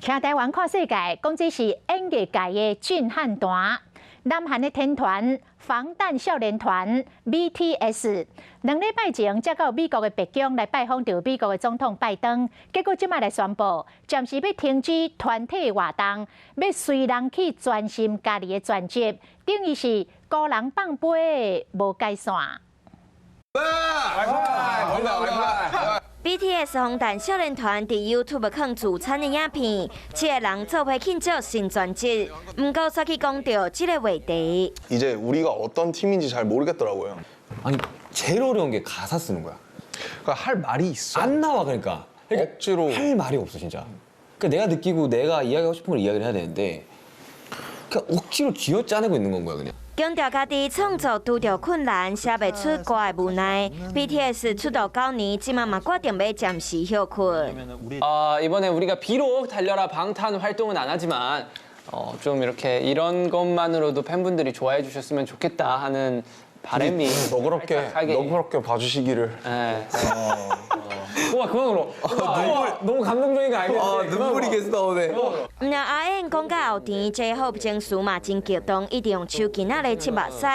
聽台灣看世界，講這是演藝界的震撼彈。南韓的天團防彈少年團 BTS 2禮拜前才到美國的白宮來拜訪著美國的總統拜登，結果這擺來宣布，暫時欲停止團體活動，欲隨人去專心家己的專輯，等於是孤人放飛無解散。 BTS 防彈少年團佇 YouTube 放自產的影片，七个人做伙慶祝新專輯，毋過煞去講著這个話題。 이제 우리가 어떤 팀인지 잘 모르겠더라고요. 아니, 제일 어려운 게 가사 쓰는 거야. 그러니까 할 말이 있어. 안 나와. 그러니까 억지로. 할 말이 없어, 진짜. 그러니까 내가 느끼고 내가 이야기하고 싶은 걸 이야기를 해야 되는데 그냥 억지로 쥐어짜내고 있는 건 거야, 그냥. 強調家己創作拄著困難，寫袂出歌的無奈。BTS 出道9年，這馬嘛決定欲暫時歇睏。 아, 이번에 우리가 비록 달려라 방탄 활동은 안 하지만 좀 이렇게 이런 것만으로도 팬분들이 좋아해 주셨으면 좋겠다 하는 바람이 너그럽게 살짝하게. 너그럽게 봐주시기를. 네. 와, 그만 울어. 눈물 너무 감동적인 거 알겠는데. 눈물이 계속 나오네. 毋但阿演講甲後甜，J-Hope 情緒嘛真激動，一直用手巾仔咧拭目屎。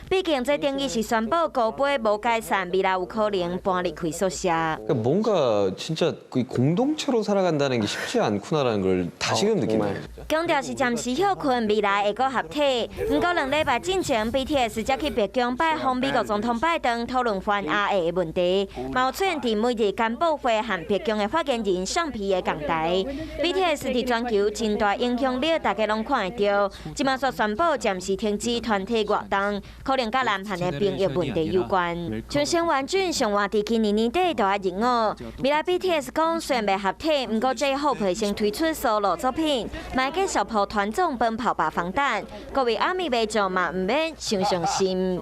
畢竟這等於是宣布孤杯無解散，未來有可能搬離開宿舍。 그러니까 뭔가 진짜 그 공동체로 살아간다는 게 쉽지 않구나라는 걸 다시금 느끼네요. 強調是暫時歇睏，未來會閣合體。毋過2禮拜進前，BTS 才去白宮拜訪美國總統拜登，討論環亞的問題，嘛有出現佇每日簡報會和白宮的發言人尚皮耶仝台。BTS 佇全球真大影響力，大家攏看會著。這馬煞宣布暫時停止團體活動，可能佮南韓的兵役問題有關。像成員俊上換佇今年年底就愛入伍。未來 BTS 講雖然袂合體，毋過 J-Hope 會先推出 solo 作品，嘛會繼續抱團總奔跑吧防彈。各位阿米迷眾嘛，毋免傷傷心。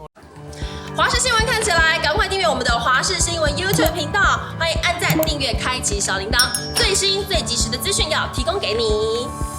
華視新聞看起來，趕快訂閱我們的華視新聞 YouTube 頻道，歡迎按讚、訂閱、開啟小鈴鐺，最新最及時的資訊要提供給你。